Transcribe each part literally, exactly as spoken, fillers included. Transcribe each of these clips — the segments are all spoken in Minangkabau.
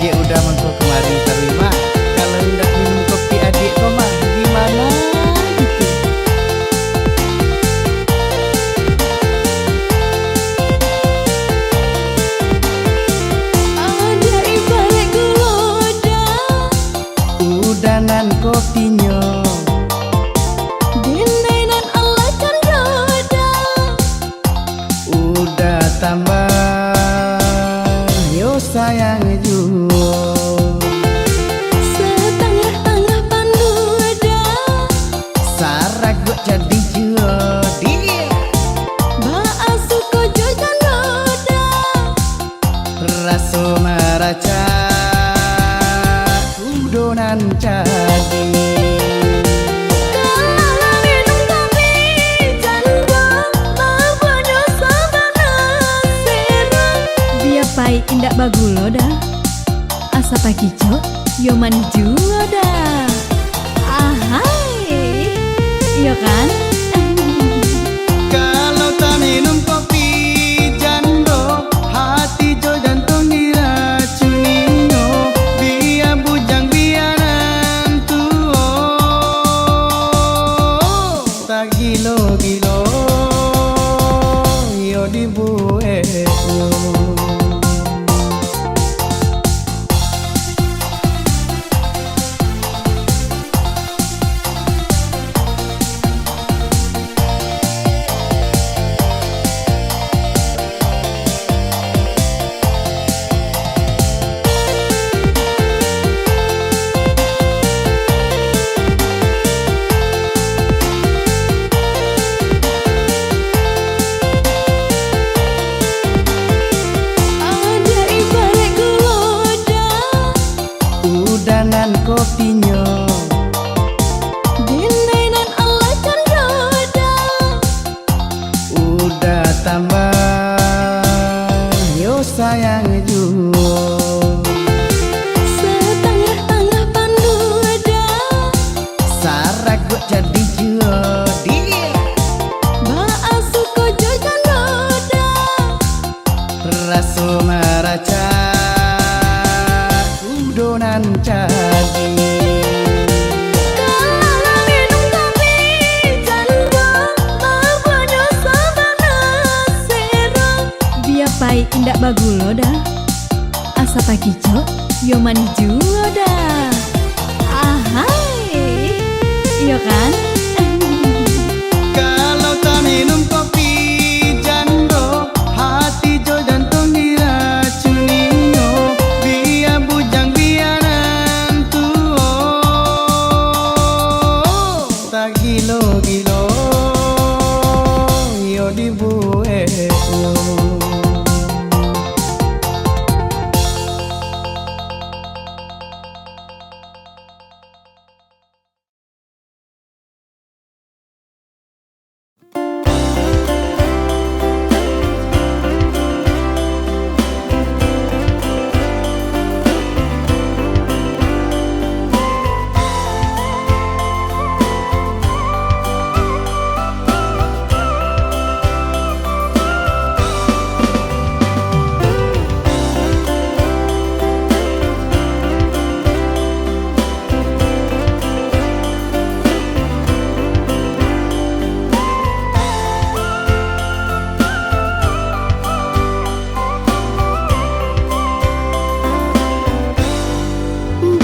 Dek Uda mangko kamari taruih mah. Kalau indak minum kopi adiak ko mah, di mana gitu? Adiak ibaraik gulo Da. Uda nan kopinyo. Denai nan alah cando Da. Uda tambah yo sayang juo. Satangah-tangah pando Da. Saraguak jadi juo, diak. Baa suko jo cando Da. Raso maracak, kudo nan jadi. Kalau minum kopi cando, mabonyo sabana sero. Bia paik indak bagulo Da. Asa takicok, yo manih juo Da. Ahai, iyo kan? Kalau taminum kopi cando, hati jo jantuang diracuninyo, bia bujang bia nan tuo. Tagilo-gilo iyo dibueknyo. Adiak ibaraik gulo Da. Uda nan kopinyo. Denai nan alah cando Da. Uda tambah yo sayang juo. Satangah-tangah pando Da. Saraguak jadi juo, diak. Baa suko jo cando Da. Raso maracak, kudo nan jadi. Kalau minum kopi cando, mabonyo sabana sero. Bia paik indak bagulo Da. Asa takicok, yo manih juo Da. Ahai, iyo kan? Kalau taminum kopi cando, hati jo jantuang diracuninyo, bia bujang bia nan tuo. Tagilo-gilo iyo dibueknyo.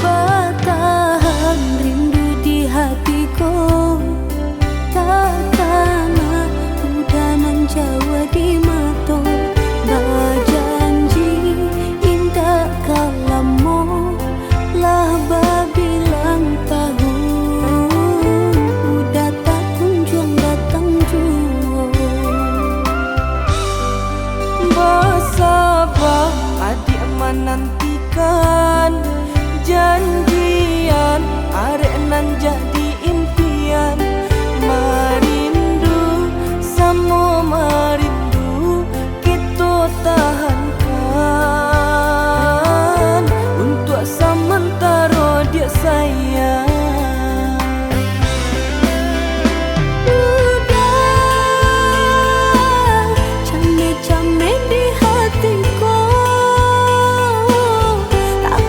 Batahan rindu di hati ko, tak kana udah nan jauah di mato. Bajanji indak ka lamo, lah babilang tahun, udah tak kunjuang datang juo. Basaba adiak manantikan, janjian arek nan jadi impian. Marindu, samo marindu, kito tahankan untuak samantaro, diak sayang. Udah, cameh-cameh di hati ko, tak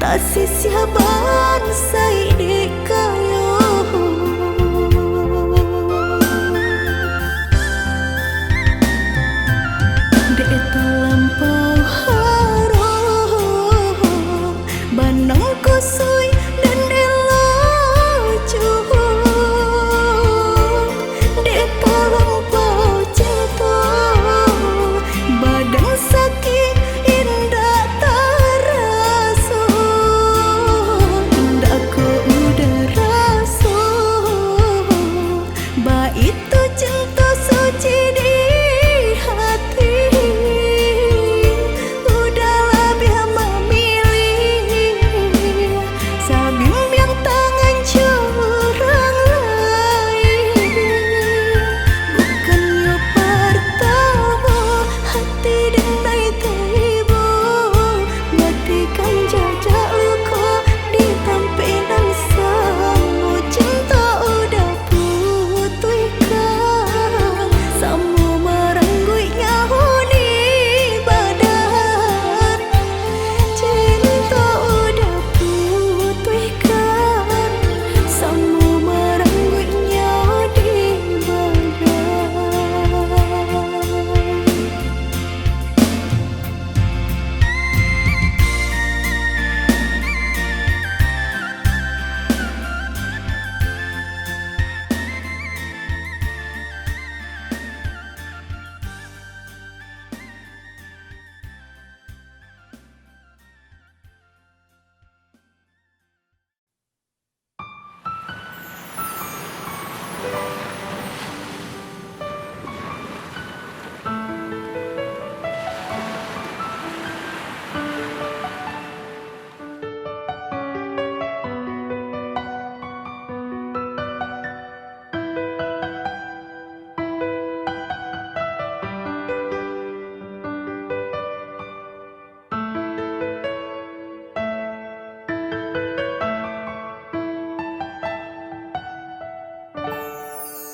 Asisiah bansaik dek kayo. Dek talampau harok, banang kusuik dan dek lojo. Dek talampau cinto, badan sakik indak taraso, indak ko udah raso. Baitu cinto suci di hati, udah labiah mamilih. Sabimbiang tangan jo urang lain. Bukannyo partamo hati denai taibo, matikan jajak luko di tampek nan samo. Cinto udah putuihkan, samo marangguik nyaho di badan. Cinto udah putuihkan, samo marangguik nyaho di badan.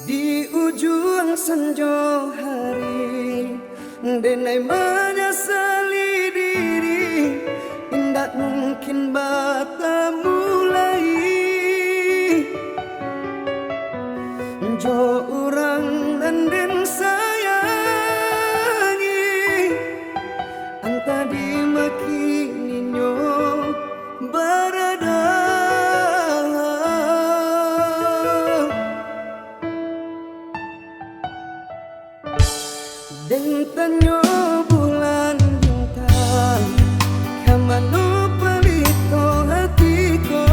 Di ujuang sanjo hari, denai manyasali diri, indak mungkin batamu lai jo urang nan den sayangi, antah di ma kininyo barado. Den tanyo bulan bintang, ka mano palito hati ko?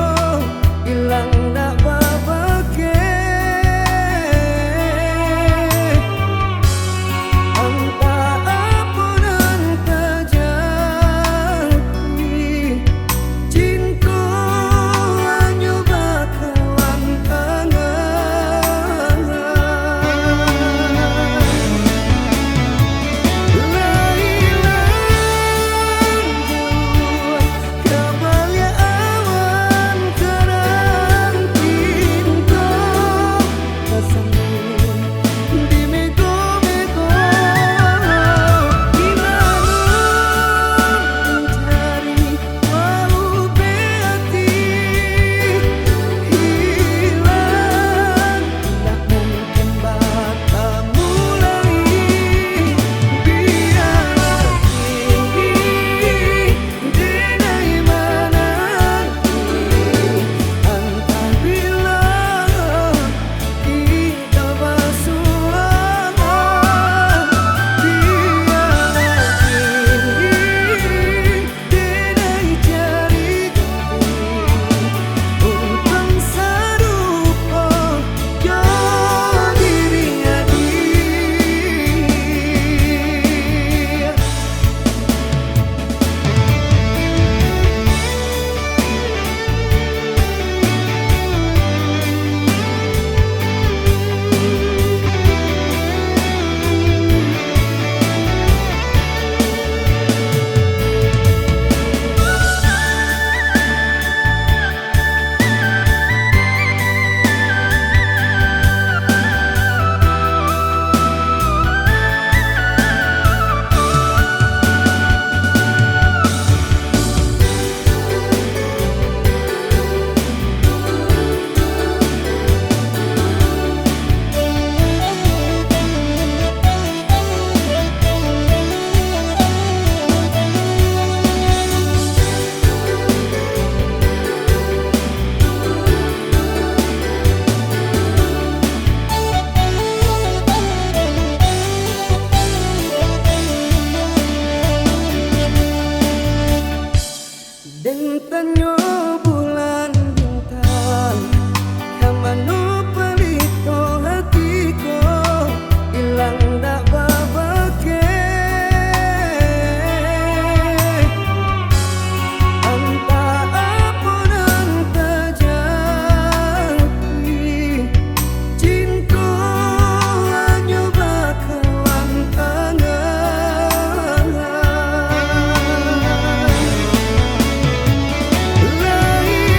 Den tanyo bulan bintang, ka mano palito hati ko, ilang dak babakeh. Antah apo nan tajadi, cinto hanyo bakawan angan. Lai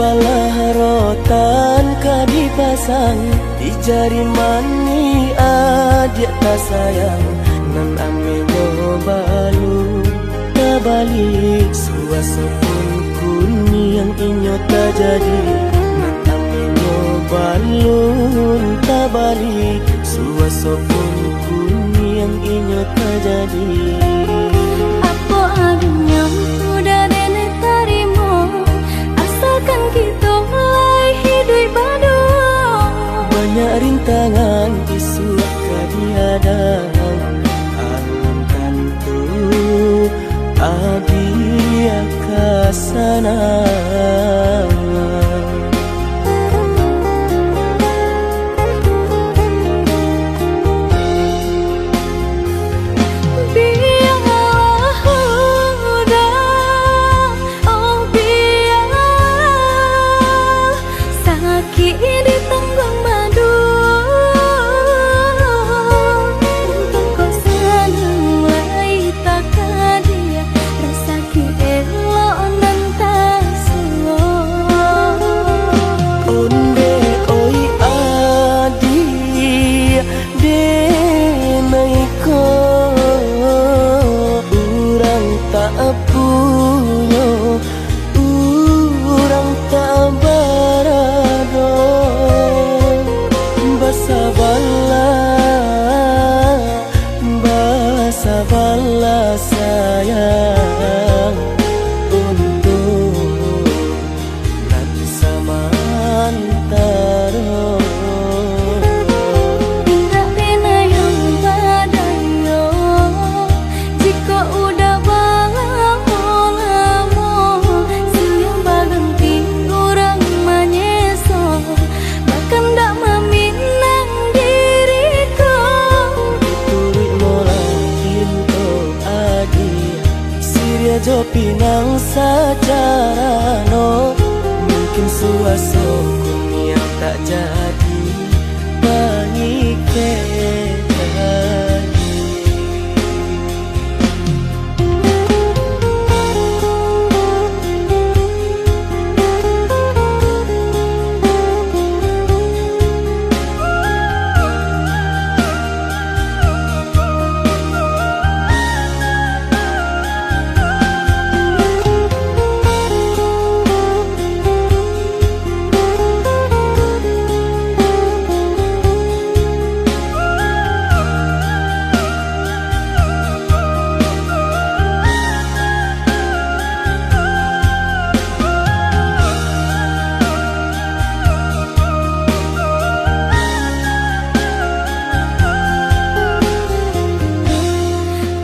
Balah rotan ka dipasang di jari manih adiak tasayang, nan amenyo balun tabalik, suaso pun kuniang inyo tajadi, nan amenyo balun tabalik, suaso pun kuniang inyo tajadi. Apo adunyo udah denai tarimo, asakan kito lai hiduik baduo. Banyak rintangan isuak ka dihadang, alun tantu adiak ka sanang. Bialah udah, oh bialah, sakik ditangguang baduo. Untuang ko sanang lai takadiak, rasaki elok nan tasuo. Ondeh oi adiak, denai ko urang tak punyo, urang tak barado. Basabalah, basabalah sayang, untuak nan samantaro. Indak pernah yang badayo, jikok udah balamo-lamo, sudah baganti urang manyeso, bakandak maminang diri ko. Turuik molah pinto adiak, siriah jo pinang sacarano, mungkin suaso kuniang tak jadi pangikek lagi.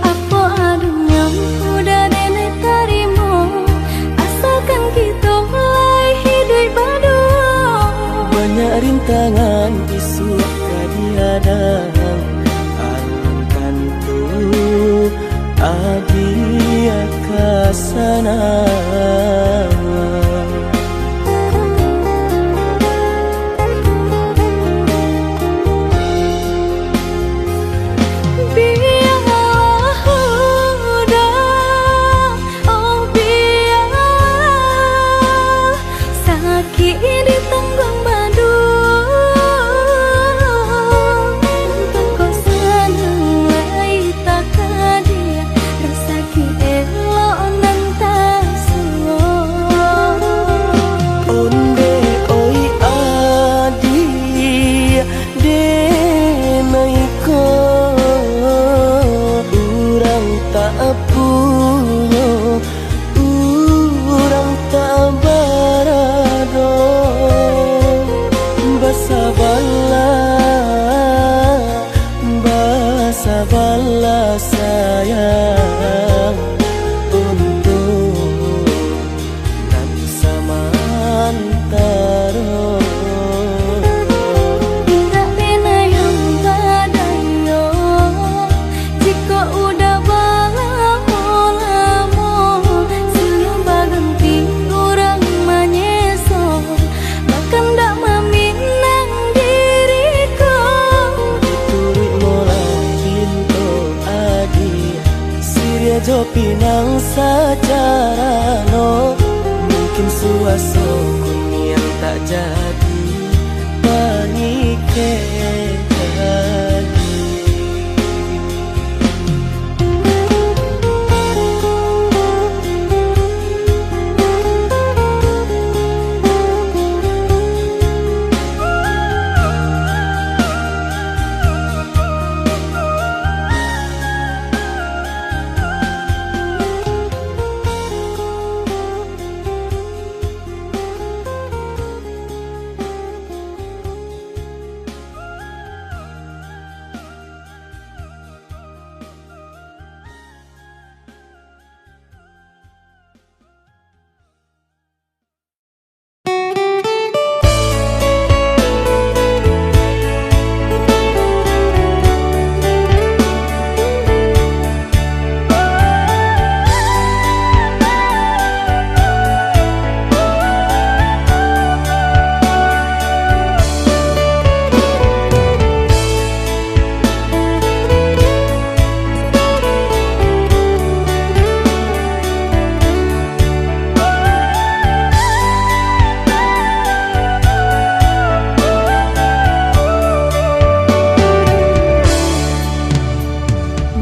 Apo adunyo udah denai tarimo, asakan kito lai hiduik baduo. Banyak rintangan isuak ka dihadang, alun tantu adiak ka sanang. Bialah udah, oh bialah, sakik ditangguang baduo. Untuang ko sanang lai takadiak, rasaki elok nan tasuo. Ondeh oi adiak, denai ko urang tak punyo, urang tak barado. Basabalah, basabalah sayang, untuak nan samantaro. Indak pernah yang badayo, jikok udah balamo-lamo, sudah baganti urang manyeso, bakandak maminang diri ko. Turuik molah pinto adiak, siriah jo pinang sacarano, mungkin suaso kuniang Jadi pangikek lagi.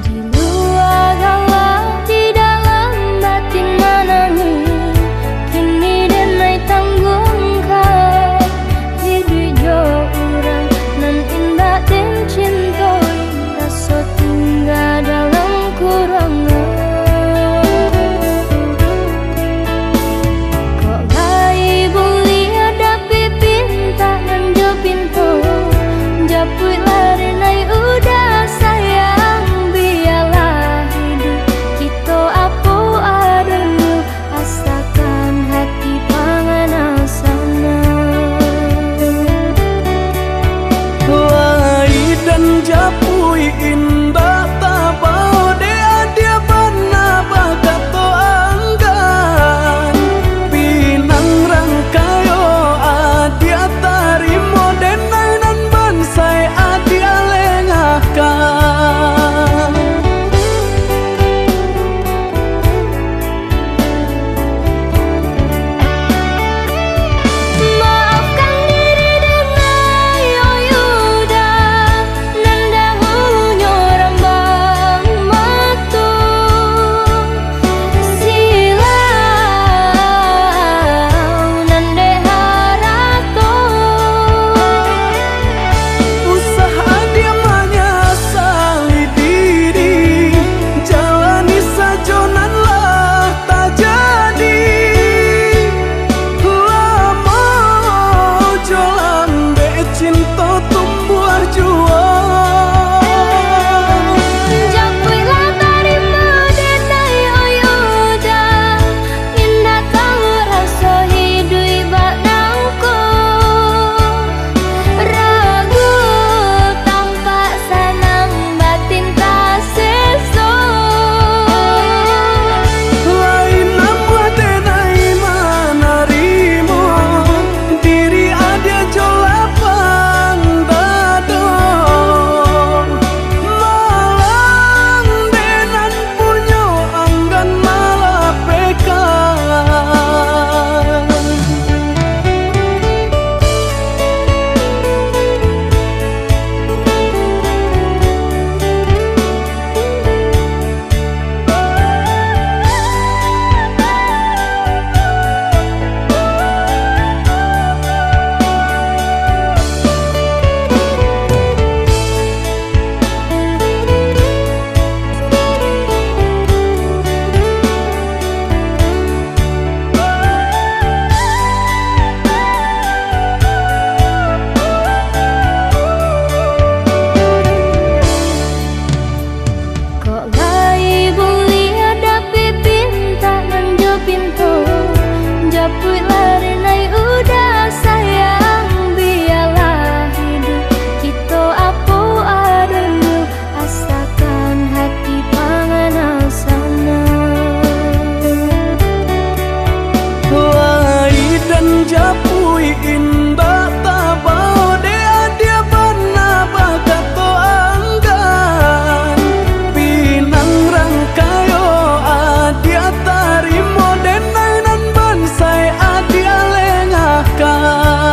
Di lua galak, di dalam batin manangih. Kini den ai tangguangkan, iduik jo urang nan indak den cintoi, raso tingga dalam kuruangan. Kok lai buliah dapek pintak nan jo pinto, japuiklah den ai uda sayang, bialah iduik kito apo adonyo, asakan hati pangana sanang. Lai den japuik indak tabao, dek adiak bana bakato anggan. Pinang rang kayo adiak tarimo, den ai nan bansaik adiak lengahkan. Maafkan diri den ai, oh Yuda, nan dahunyo rambang mato. Silau nan dek harato. Usah adiak manyasali diri, jalani sajo nan lah tajadi. Lamo jo lambek cinto tumbuah juo. Japuiklah tarimo den ai, oh Yuda, indak tahu raso iduik bak nangko. Ragu tampak sanang, batin taseso. Lain namuah den ai manarimo, diri adiak jo lapang dado. Malang den nan punyo anggan malapekan. Kok lai buliah dapek pintak nan jo pinto, japuiklah den ai uda sayang, bialah iduik kito apo adonyo, asakan hati pangana sanang. Lai den japuik indak tabao, dek adiak bana bakato anggan. Pinang rang kayo adiak tarimo, den ai nan bansaik adiak lengahkan.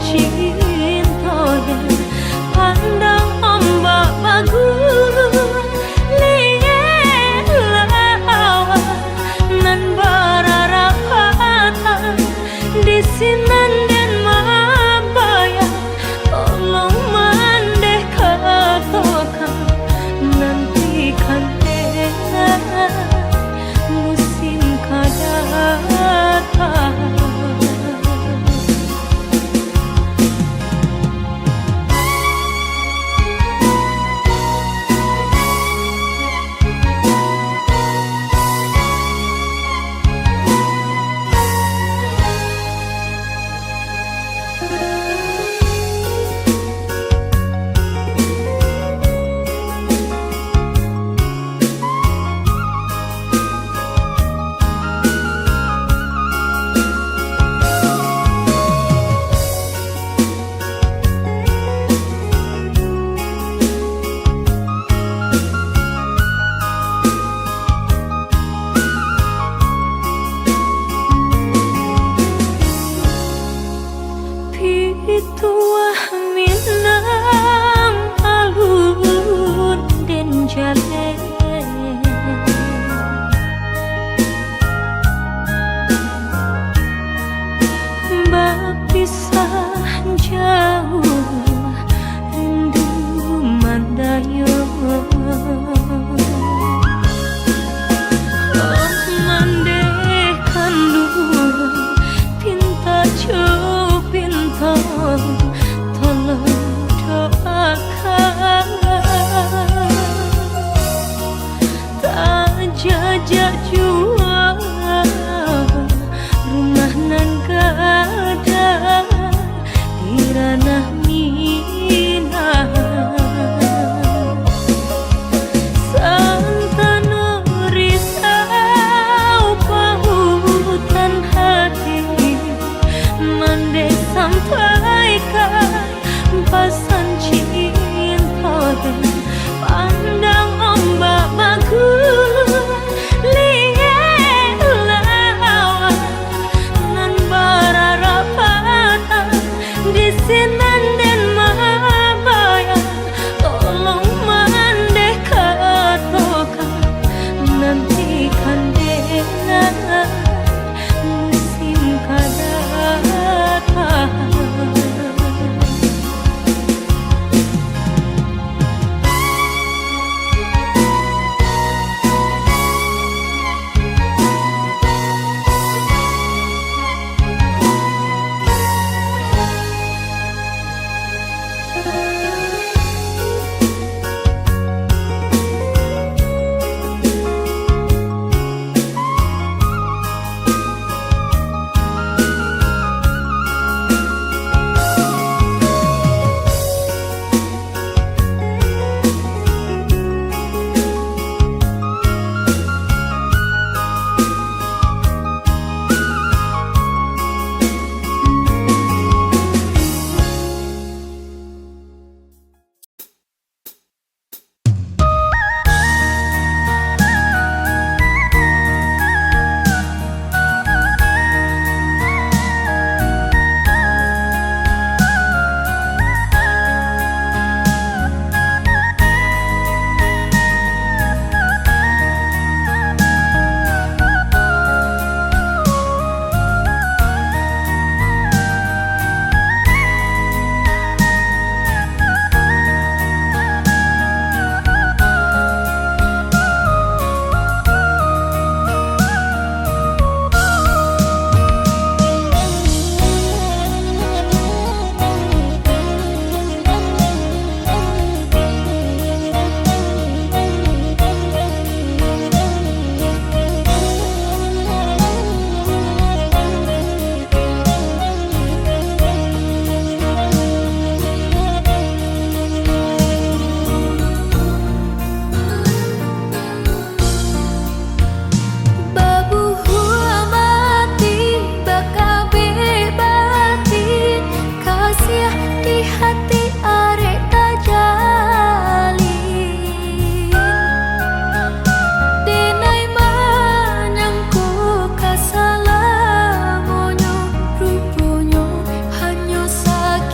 cinto den, pandang ombak baguliang, nan bararapatan di sinan den mambayang. Tolong mandeh katokan, nantikan den musim ka datang. Pituah Minang alun den jaleh, bapisah jauah rindu mandayo. Oh, mandeh kanduang, pinta jo pinto, tolong doakan. Tajajak juo rumah nan gadang di ranah Minang. Santano risau pautan hati, mandeh sampaikan pasan cinto den, pandang ombak baguliang, nan bararapatan di sinan den mambayang. Tolong mandeh katokan, nantikan den musim ka datang. Babuhua batin, bakabek batin, kasiah di hati arek tajalin. Denai manyangko ka salamonyo, ruponyo hanyo sa-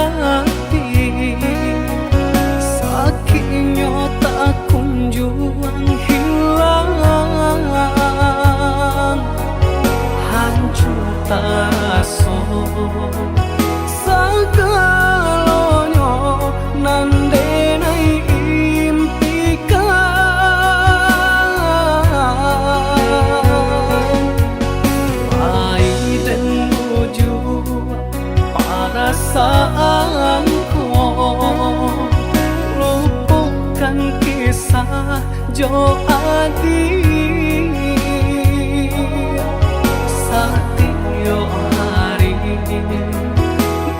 ati, sakiknyo tak kunjuang hilang, hancua taraso sagalonyo nan denai impikan. Lai den bujua parasaan ko, lupokan kisah jo ati. Satiok ari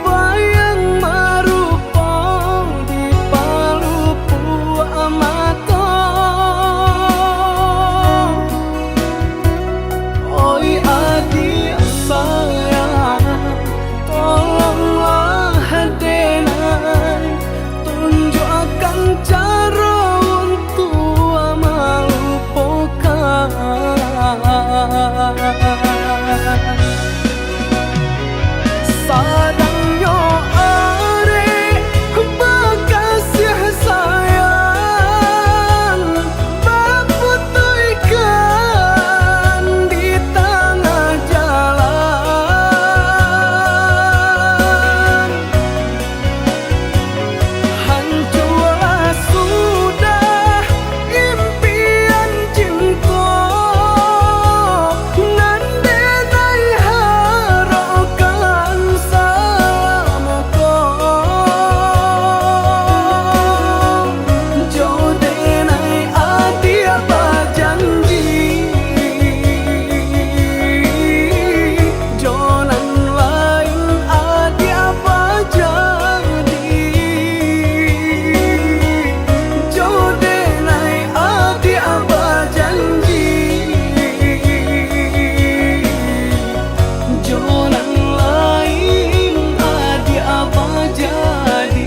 bayang marupo di palupuak mato. Oi adik sayang, tolonglah denai tunjukkan caro untuak malupokan. Sadangnyo arek bakasiah sayang, baputuihkan di tangah jalan. Hancualah sudah impian cinto nan denai harokan salamo ko. Jo denai adiak bajanji, jo nan lain adiak bajadi. Jo denai adiak bajanji, jo nan lain adiak bajadi.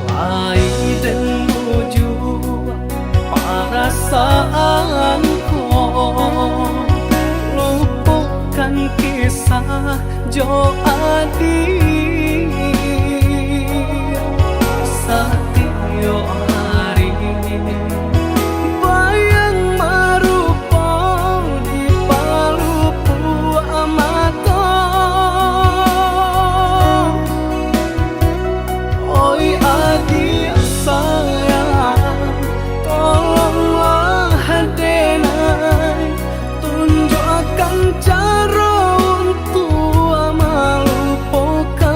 Lai den bujua parasaan ko, lupokan kisah jo ati. Satiok ari bayang marupo di palupuak mato. Oi adiak sayang, tolonglah denai tunjukkan caro untuak malupokan.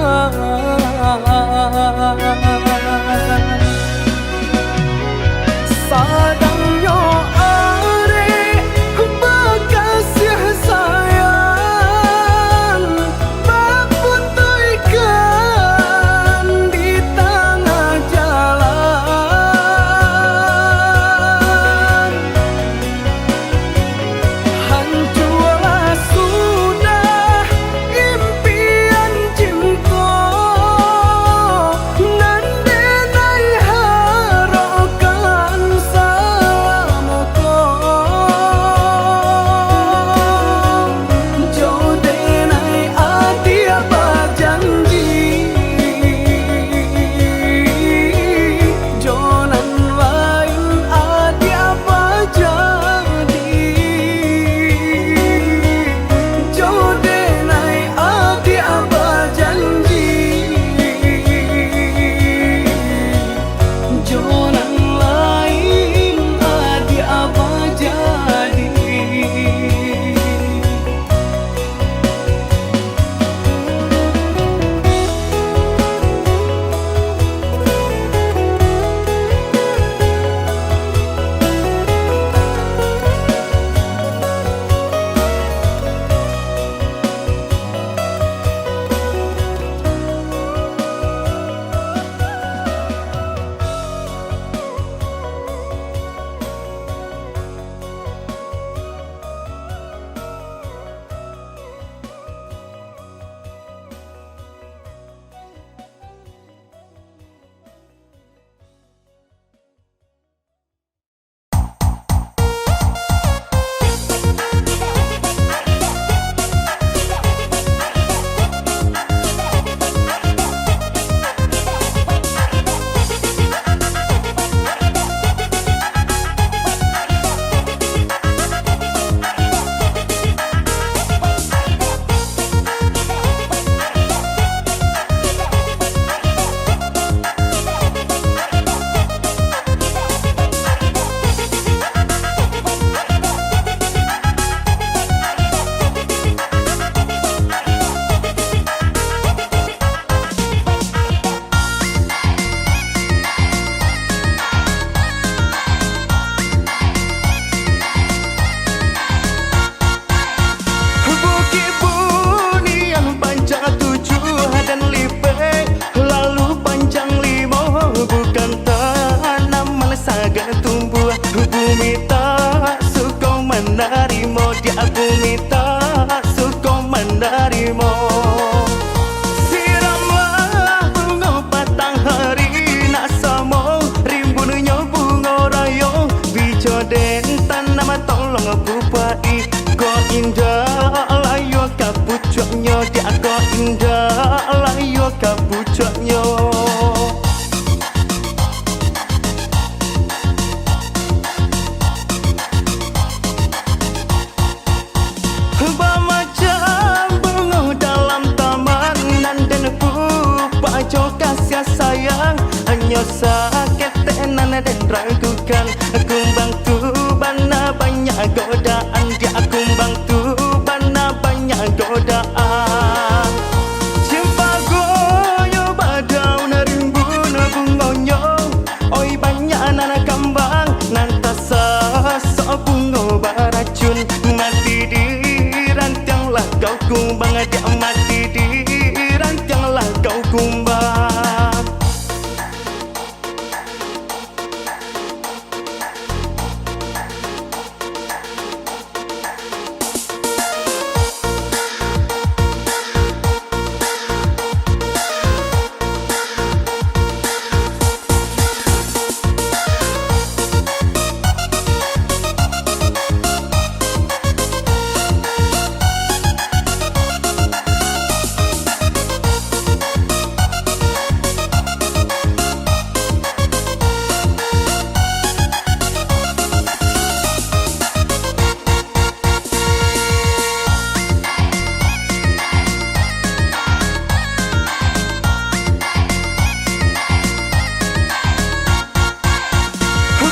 manarimo, di bumi tak suko manarimo. Siramlah bungo patang hari, nak samo rimbunnyo bungo rayo, bijo den tanam tolong pupai. Ko indak layua ka pucuaknyo, di ko indak layua ka pucuaknyo. Bamacam bungo dalam taman, nan den pupa jo kasiah sayang, hanyo saketek nan den ragukan. Kumbang tu bana banyak godaan, di kumbang tu bana banyak godaan. Cimpago yo badaun rimbun bungonyo, oi banyak nan kambang, nan tasasok bungo baracun. Mati di rantiang lah kau kumbang, diak mati di rantiang lah kau kumbang.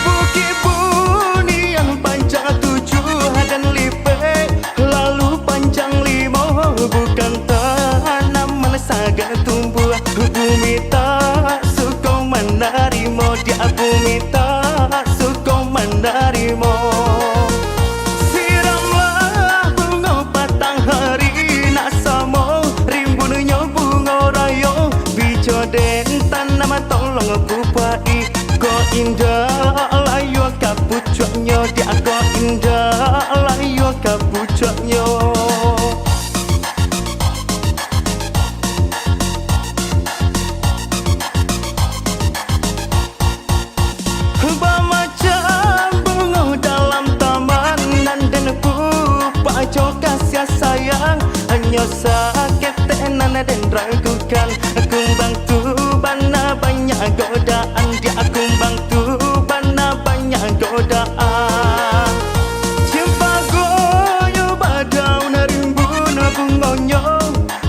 Bukik Bunian panjang tujuah dan lipek, lalu panjang limo, bukan tanaman sagan tumbuah. Bumi tak suko manarimo, di bumi tak suko manarimo. Siramlah bungo patang hari, nak samo rimbunnyo bungo rayo, bijo den tanam tolong pupai. Ko indak layua ka pucuaknyo, di ko indak layua ka pucuaknyo. Bamacam bungo dalam taman, nan den pupa jo kasiah sayang, hanyo saketek nan den ragukan. Kumbang tu bana banyak godaan, di kumbang tu bana banyak godaan. Cimpago yo badaun rimbun bungonyo,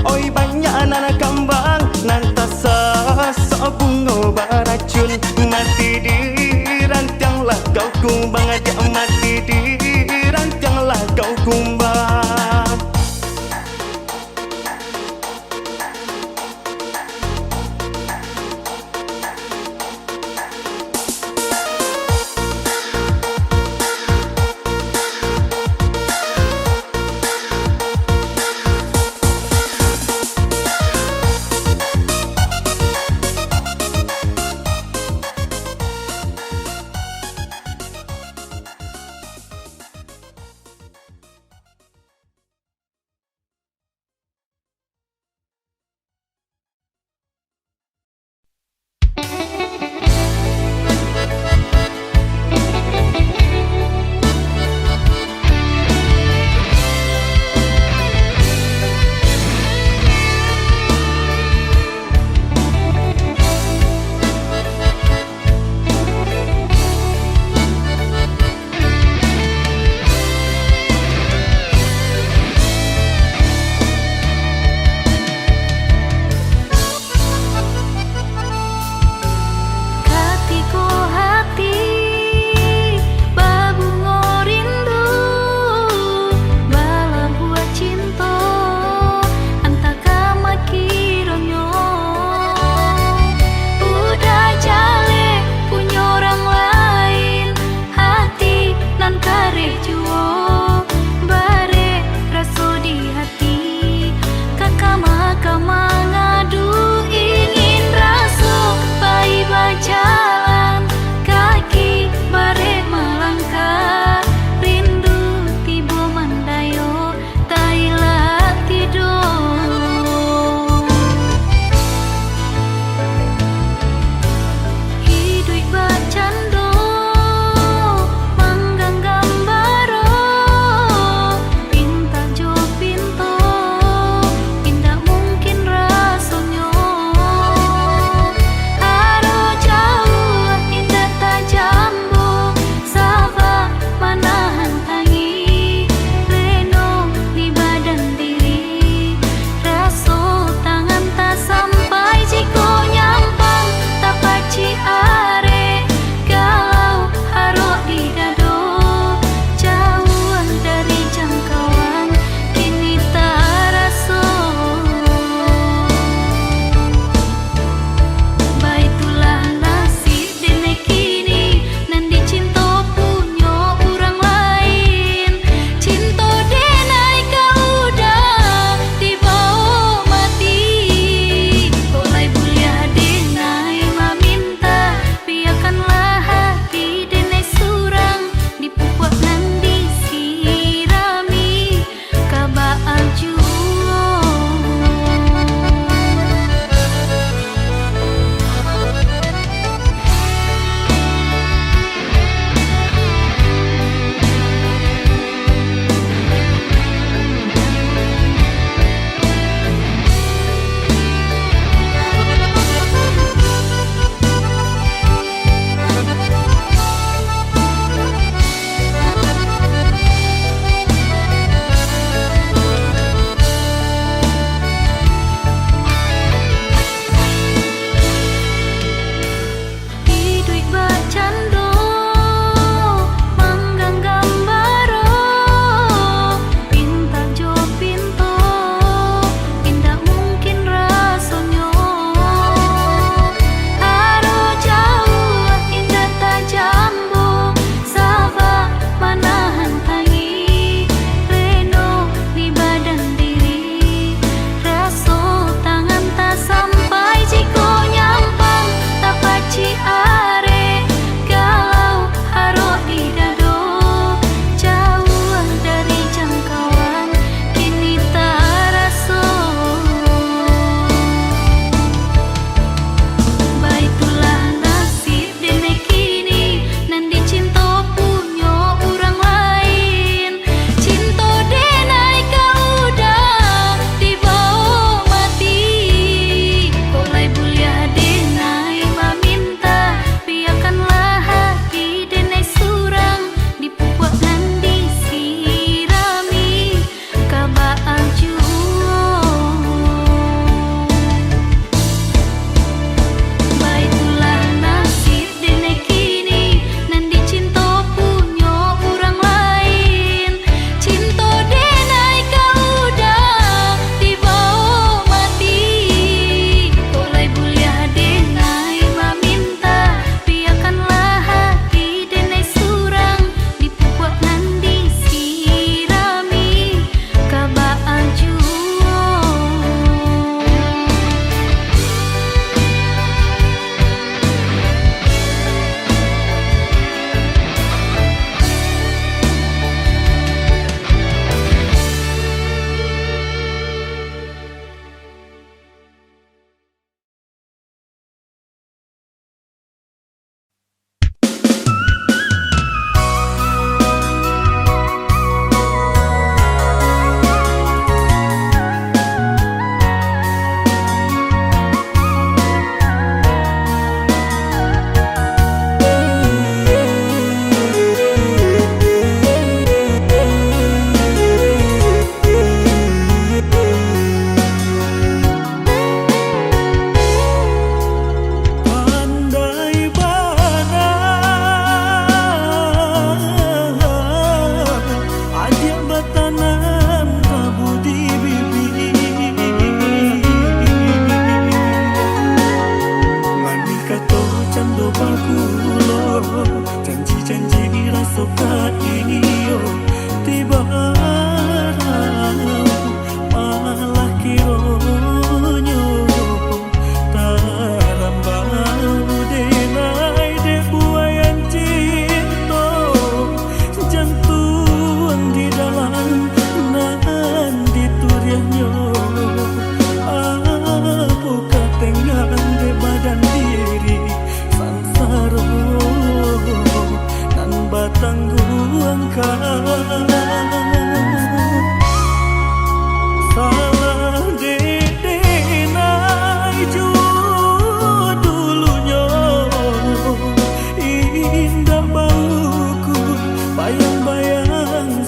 oi banyak nan kambang, nan tasasok bungo baracun. Mati di rantiang lah kau kumbang, diak mati di rantiang lah kau kumbang.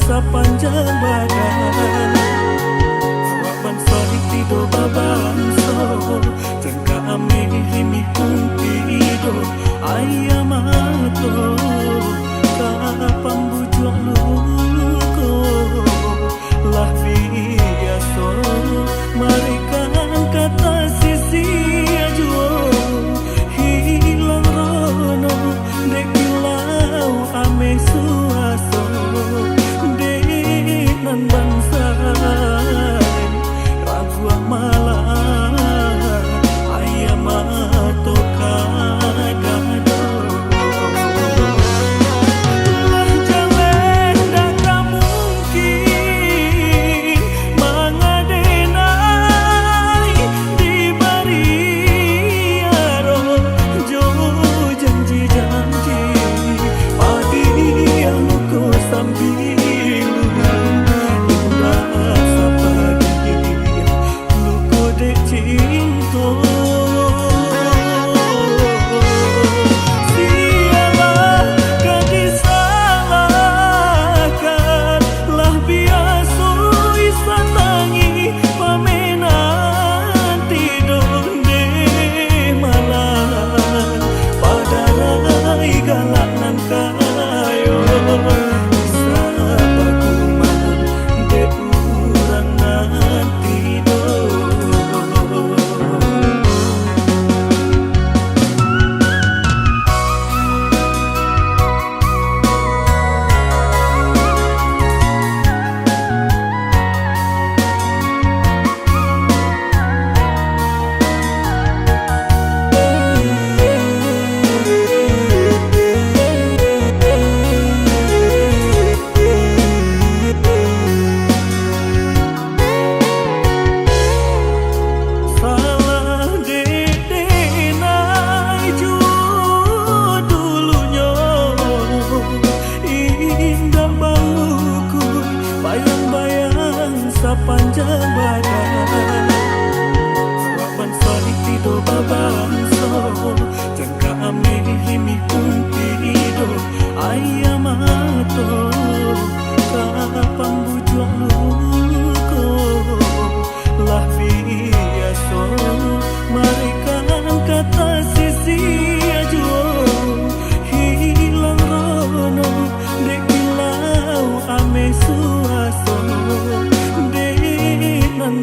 sapanjang badan. Awak bansaik tido babanso, jan ka ameh limih pun tido. Aia mato ka pambujuak luko, lah biaso marikan ka tasisia juo. Hilang rono dek kilau ameh suaso, dek nan bansaik raguak malah aia mato ka dado. Lah jaleh ndak ka mungkin mangadenai di bariaro jo janji-janji. Padiah luko sambilu, indak sapadiah luko dek cinto. Sialah ka disalahkan, lah biaso isan tangih pamenan tido dek malam. Padarai galak nan kayo, bisa bakumang dek urang nan tido. Salah dek denai juo dulunyo, indak baukua bayang-bayang sapanjang badan. Awak bansaik tido babanso, jan ka ameh limih pun tido. Aia mato ka pambujuak luko, lah biaso marikan ka tasisia juo. Hilang rono dek kilau ameh suaso, dek nan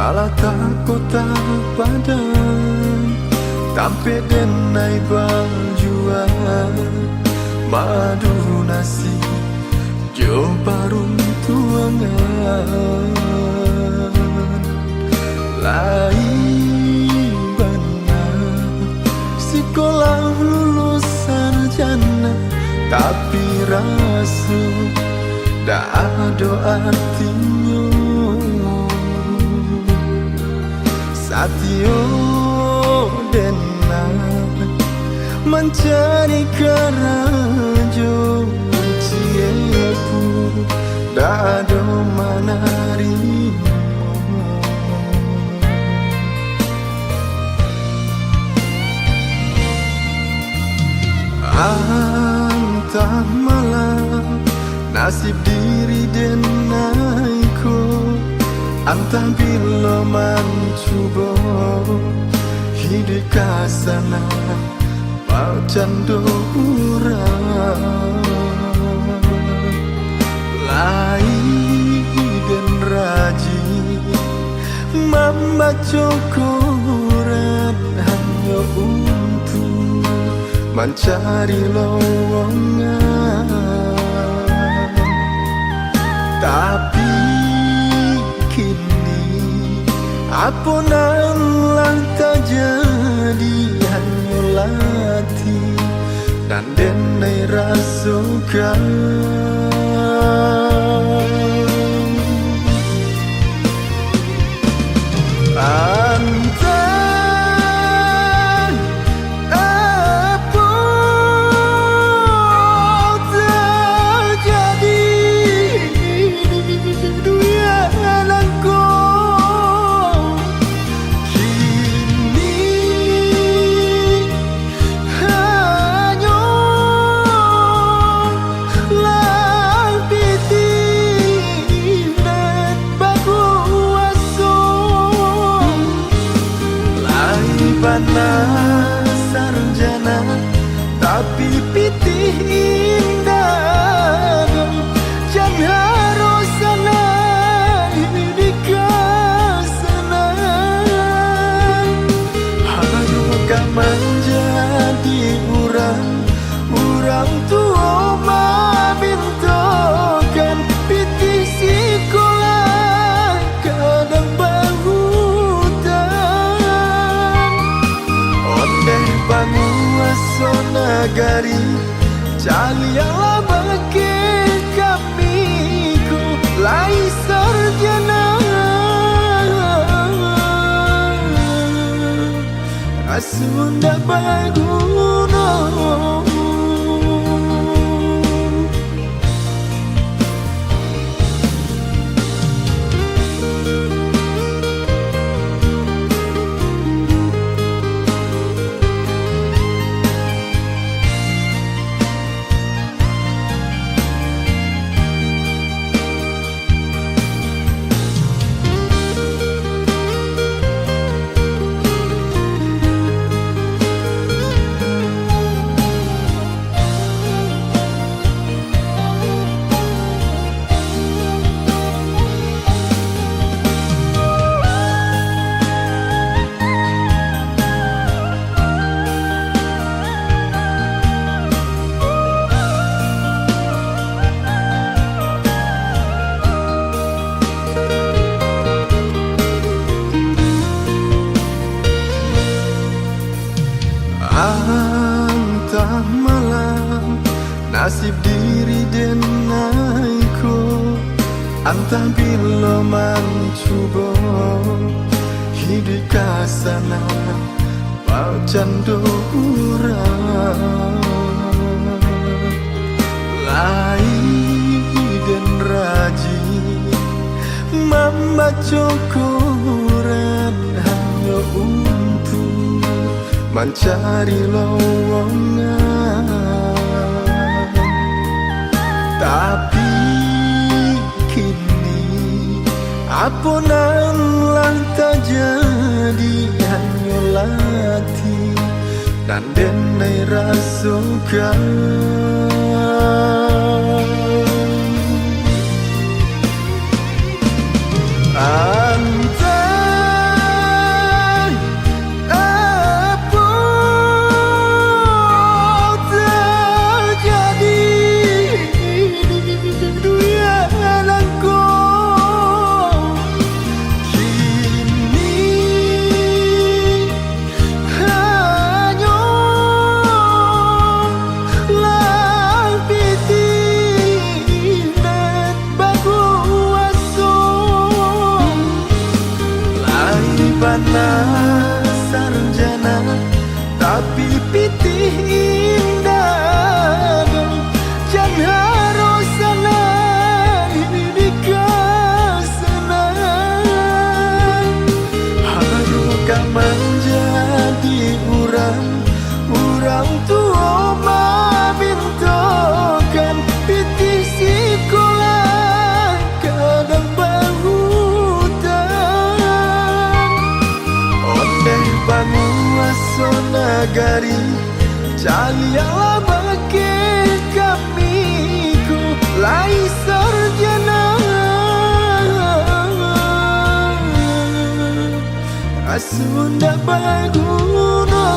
Alah takota Padang, tampek den ai bajual, madu nasi jo paruntuangan. Lai bana sikolah lulus sarjana, tapi raso dak ado artinyo. Satio den mancari karajo, ciek pun dak ado manarimo. Antah malah nasib diri den ai ko, antah bilo mancubo hiduik ka sana, bak cando urang. Lai den rajin mambaco koran, hanyo untuak mancari lowongan. Tapi kini, apo nan lah tajadi, hanyo latih nan den ai rasokan. Antah apo tajadi, dunia nan ko kini hanyo lah pitih nan bakuaso. Lai bana sarjana, tapi pitih indak ado. Jan harus sanang di kasanang. Hanyo ka manjadi urang, urang tuo mamintokan pitih sikolah kadang bautang. Ondeh panguaso nagari, caliaklah bakeh kami ko lai sarjana. Raso ndak baguno. Antah malah nasib diri den ai ko, antah bilo mancubo hiduik ka sana, bak cando urang. Lai den rajin mambaco koran hanyo untuak mancari lowongan. Tapi kini, apo nan lah tajadi, hanyo latih nan den ai rasokan. Antah Anak sarjana, tapi pitih indak doh. Jan harus sanang di kasanang, harus ka manjadi urang, urang tuo mamintokan pitih sikolah. Kadang bautang ondeh panguaso nagari, caliaklah bakeh kami ko lai sarjana, raso ndak baguno.